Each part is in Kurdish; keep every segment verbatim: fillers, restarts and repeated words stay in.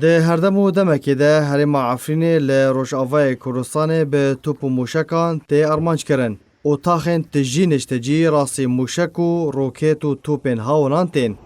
Di herdem û demekê de herêma Efrînê li Rojavayê Kurdistanê bi top û mûşekan tê armanc kirin û taxên tijî niştecî rastî mûşek û roket û topên hawinan tên.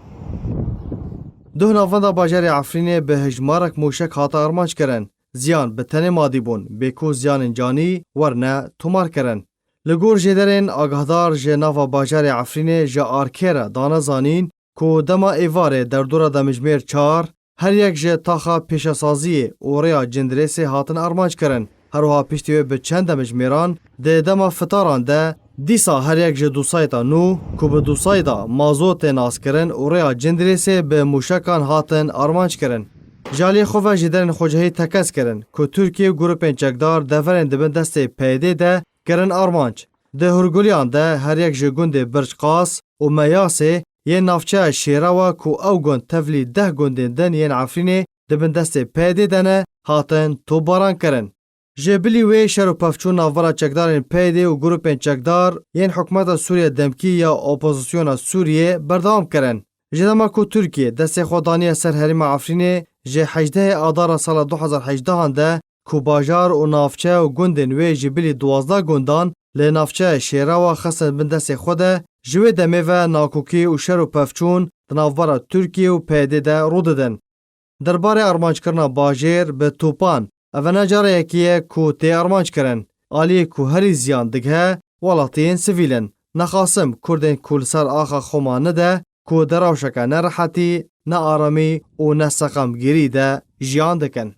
Duh navenda bajarê Efrînê bi hejmarek mûşek hate armanc kirin. Ziyan bi tenê madî bûn, bê ku ziyanên canî werine tomar kirin. Li gor jêderên agahdar ji nava bajarê Efrînê ji Arkê re dane zanîn ku dema êvarê derdora demjimêr çar, her yek ji taxa pêşesaziyê û rêya Cindirêsê hatin armanc kirin. Her wiha piştî wê bi çend demjimêran di dema fitaran de dîsa her yek ji dûsayta nû ku bi dûsayta mazotê nas kirin û rêya Cindirêsê bi mûşekan hatin armanc kirin. Ji aliyê xwe ve jêderên xwecihî tekez kirin ku Tirkiye û grûpên çekdar deverên di bin destê P Y D'ê de kirin armanc. Di hûrguliyan de her yek ji gundê Birçqas û Meyasê yên navçeya Şêrawa ku ew gund tevlî deh gundên din yên Efrînê di bin destê P Y D'ê de ne, hatin topbaran kirin. Ji bilî wê şer û pevçûn navbera çekdarên P Y D û grûpên çekdar yên hikûmeta Sûriye demkî ya opozisyona Sûriyê berdewam kirin. Ji dema ku Tirkiye destê xwe daniye ser herêma Efrînê, ji hejdehê Adara sala du hezar hejdehan de ku bajar û navçe û gundên wê ji bilî duwazdeh gundan li navçeya Şêrawa xistin bin destê xwe de, ji wê demê ve nakokî û şer û pevçûn di navbera Tirkiye û P Y D de rû didin. Derbarê armanckirina bajêr bi topan, eve ne cara yekê ye ku tê armanc kirin. Aliyê ku herî ziyan digihe, welatiyên sivîl in. Nexasim Kurdên ku li ser axa Xoma nide, ku di rewşeke ne rehetî, ne aramî û ne seqemgirî de jiyan dikin.